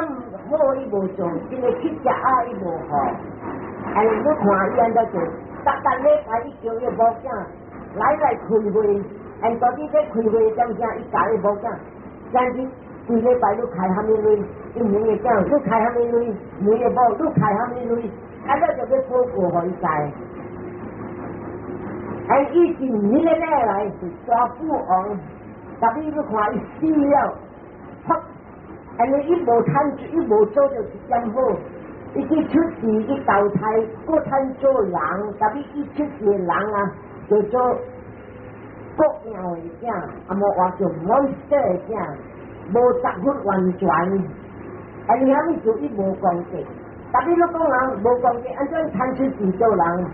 好伊無做，一個去食鴨伊無好，哎，你看伊按怎做？逐逐禮拜伊叫伊某囝來來開會，按到底咧開會點聲，伊共伊某囝，但是規禮拜你開啥物鐳？伊問伊囝，你開啥物鐳？問伊某，你開啥物鐳？啊，了就欲報告予伊知。哎，伊是 millionaire 來，是大富翁。特別你看伊死了，因為伊無趁，伊無做著一點好。伊去出世去投胎，閣趁做人，特別伊出世的人啊，叫做國鳥的囝，啊無話叫 monster 的囝，無十分完全。啊，你啥物做伊無功德？特別你講人無功德，按怎趁出世做人？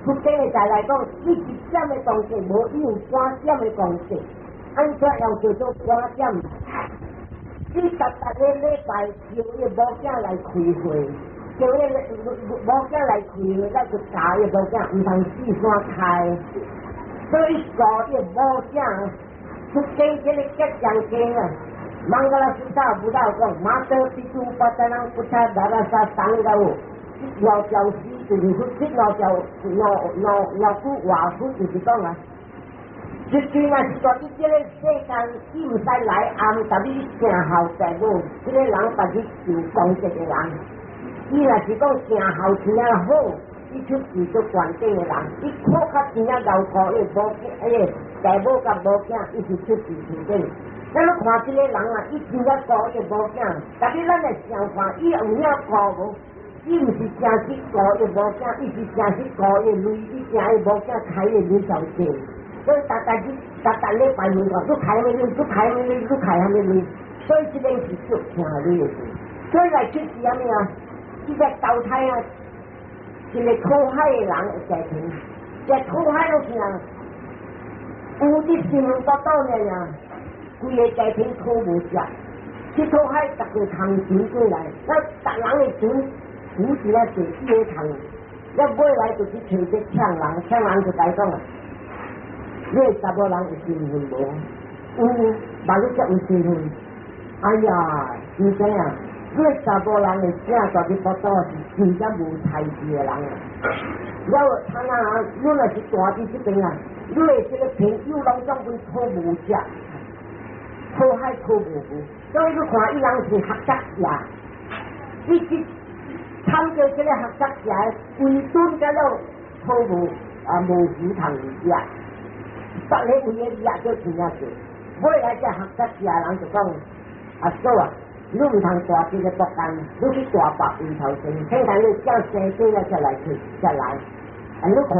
佛經的在來講，伊一點的功德無，伊有半點的功德，按怎樣叫做半點？伊逐逐个禮拜叫伊某囝來開會，叫伊某囝來開會，咱就教伊某囝毋通四山開。所以教伊某囝出經這個吉祥經啊，Mangala Sutta Buddha 講，Mata pitu patanam puttha darasa sangau，這兩條詩就是這兩條兩兩兩句話句就是講啊。一句若是蹛佇這個世間，伊毋使來暗，特別行孝父母，這個人別去受功德的人。伊若是講行孝真正好，伊出世做懸頂的人，伊苦較真正勞苦，伊某囝，伊個父母佮某囝，伊是出世天頂。咱你看這個人啊，伊真正顧伊某囝，特別咱來想看，伊有影顧無？伊毋是誠實顧伊某囝，伊是誠實顧伊鐳，伊驚伊某囝開伊鐳上濟。所以逐逐日、逐逐禮拜問講，你開啥物鐳？你開啥物鐳？你開啥物鐳？所以這個是足聽鐳的事。所以來出世啥物啊？這個投胎啊，一個討海的人的家庭，這討海攏是啊，有佇新聞報道爾爾，規个家庭討無食，去討海逐個扛船過來，那逐人的船浮起來坐四個扛，了尾來就去揣這搶人，搶人就來講啊，你的查某人有身份無？有，萬你才有身份。哎呀，毋知影，你的查某人的囝蹛佇腹肚是真正無才智的人啊！了，他那你若是蹛佇這邊啊，你的這個朋友攏總阮討無食，討海討無糊，所以你看伊人是學習者，伊去參加這個學習者，規頓甲了討無啊無魚通食，逐个為的掠做真正濟。尾來這學習者人就講：阿嫂啊，你毋通蹛這個北岸，你去蹛別位頭先，聽講你叫生仔了才來去，才來。啊，你看，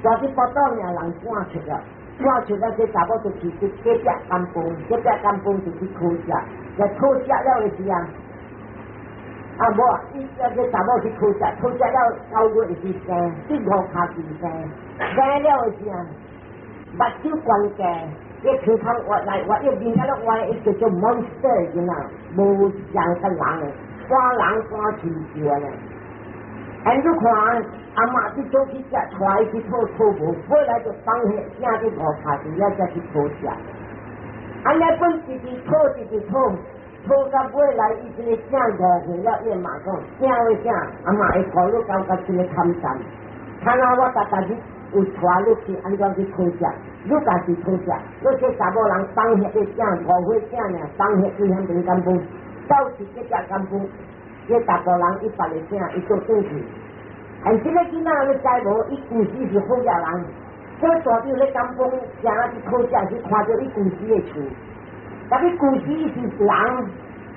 蹛佇腹肚爾人趕出了，趕出了，這查某就去去隔壁 kampung，隔壁 kampung 就去討食，來討食了的時啊，啊無啊，伊這查某去討食，討食了9月是生，佇五跤時生，生了的時啊，目睭懸架。伊鼻孔挖來挖，伊面仔攏歪，伊叫做 monster 囡仔，無像個人的，半人半禽獸呢。哎，你看阿嬤去做去食，帶伊去討討無，尾來就放彼囝佇五跤時了才去討食。按呢本一直討一直討，討到尾來伊這個囝5歲了，伊媽講，囝為啥？阿嬤會顧你感覺這個慘慘。看啊，我逐逐日有帶你去按怎去討食。你家己討食，你這查某人放彼個囝5歲囝爾，放彼去遐邊 kampung，走去這只 kampung，這查埔人伊別个囝，伊做轉去。但這個囡仔你知無？伊舊時是好野人，所以大長咧 kampung，行去討食時看著伊舊時的厝，特別舊時伊是人，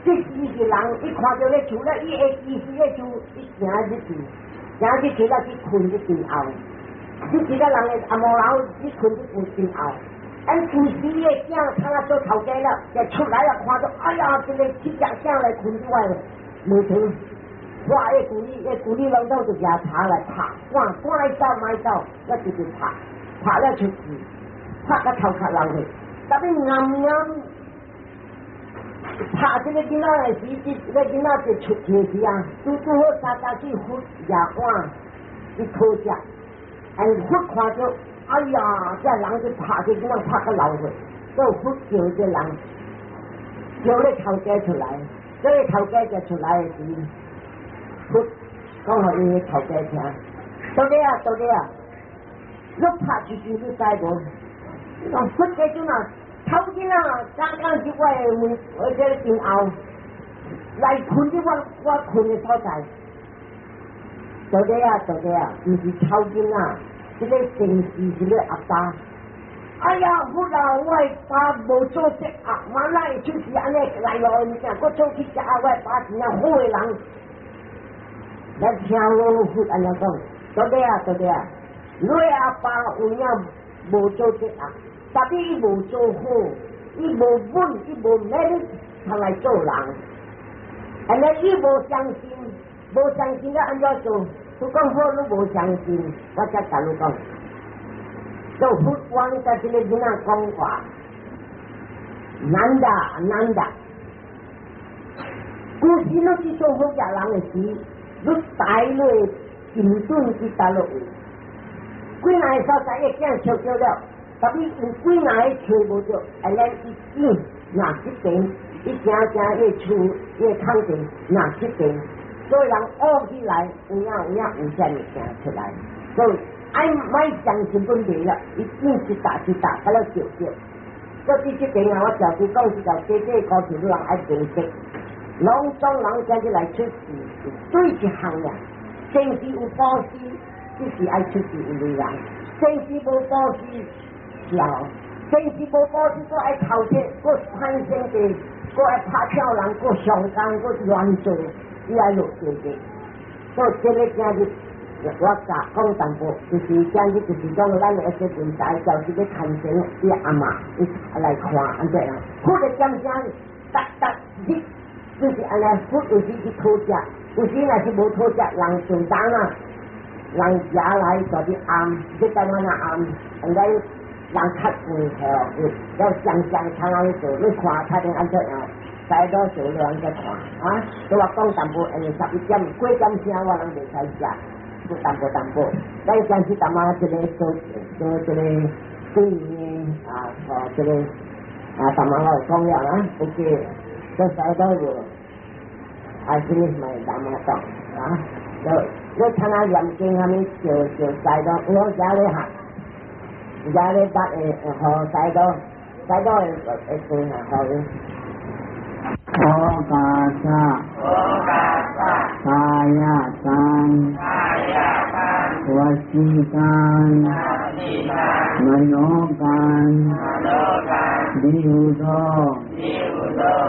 這時是人，伊看著咧厝咧，伊會記時的厝，伊行入去，行入去了去睏佇陣後。你一個人的阿毛老，你睏佇陣後，按舊時的囝，看啊做頭家了，就出來了，看到，哎呀，這個七隻囝來睏佇我的門頭，哇！那舊年，那舊年攏總就舉柴來拍，趕趕來走莫走，我直直拍，拍了出去，拍甲頭殼流血，特別暗暗拍這個囡仔的時，這個囡仔就出去時啊，拄拄好三家去佛夜晚去討食。哎，佛看著，哎呀，這人就拍這囡仔拍甲流血，所以佛叫這人叫咧頭家出來，這個頭家就出來的時，佛講予伊頭家聽，到底啊，到底啊，你拍出去你知無？你講佛家陣啊，頭先啊，剛剛入我的門，我這個前後來睏佇我睏的所在。做啲啊，做啲啊，毋是臭囡仔，這個電視是你阿爸。哎呀，佛啊，我的爸無做這惡，嘛哪會出事按呢來咯？物件，我做去食，我的爸真正好的人。咱聽我佛按呢講，做啲啊，做啲啊，你阿爸有影無做這惡，但是伊無做好，伊無本，伊無 merit 通來做人。按呢伊無相信，無相信了按怎做？佢講好，你無相信，我才共你講。做佛王佮這个囡仔講話，難得難得。古時你去做好額人的時，你帶你的精準去佗落位？幾若个所在，伊囝笑著了，但是有幾若个揣無著，按呢伊見若這邊，伊行行伊厝，伊空地若這邊，所以人學起來有影有影有啥物件出來，所以愛莫相信問題了，伊見一搭一搭，佮了著著。所以這邊啊，我常常講是條這這故事，你人愛認識。攏總人今日來出世，對一項呀，前世有布施，這是愛出世有類人；前世無布施，是啊，前世無布施，閣愛偷竊，閣攀生地，閣愛拍跳人，閣上工，閣亂做，伊愛落地獄。所以這个今日我教講淡薄，就是今日就是講咱的一些問題，就是欲牽成伊阿嬤伊來看按怎樣，佛的點聲，逐逐日就是按呢，佛有時去討食，有時若是無討食，人上當啊，人食來就佇暗，你台灣啊暗，應該人較貴吼，要雙雙窗仔去做，你看睇見按怎樣？使多做你按怎看啊？所以我講淡薄，因為11點幾點聲我攏袂使食，就淡薄淡薄。咱上次淡仔這個做做這個對面啊，哦，這個啊，淡仔我講了啊，OK，這使到就 I finish my Dhamma talk 啊，就你睇下念經啥物就就使到，我遮咧哈，遮咧捌會好使到，使到會會算啊好。 โอกาสะกายตังวจีกังมโนกังดิหุโต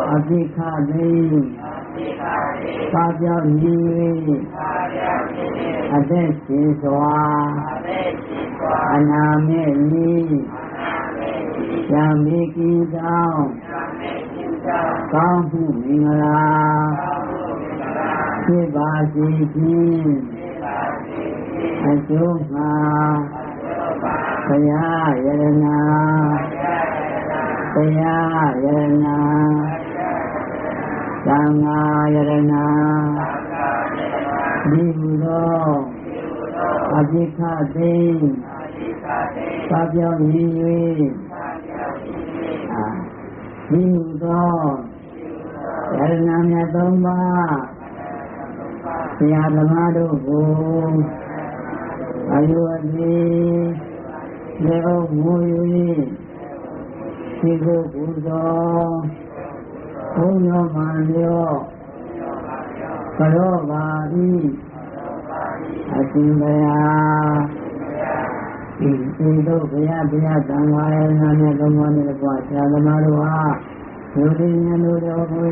อภิคาติปาเจ้านี้အသက်ရှင်စွာအနာမဲ့နီးယံမိကင်းကြောင်းကောင်းမှုမင်္ဂလာဖြစ်ပါစေခြင်းအကျိုးမှာဘုရားယရနာဘုရားယရနာသံဃာယရနာဒီဟုသောအပိခသိပါပြောင်းနေ၍အာဒီဟုသောယရနာမြတ်သုံးပါးဆရာသမားတို့ကိုအယုအတိလေအုပ်မူ၍ဒီကိုပူဇော်ဘုံရောမှန်လျော့ကရောပါ၏အရှင်ဘုရားဤသို့ဘုရားဘုရားသံဃာယနာမြတ်သုံးပါးနှင့်ကွာဆရာသမားတို့ဟာလူရင်းတို့တော်ကို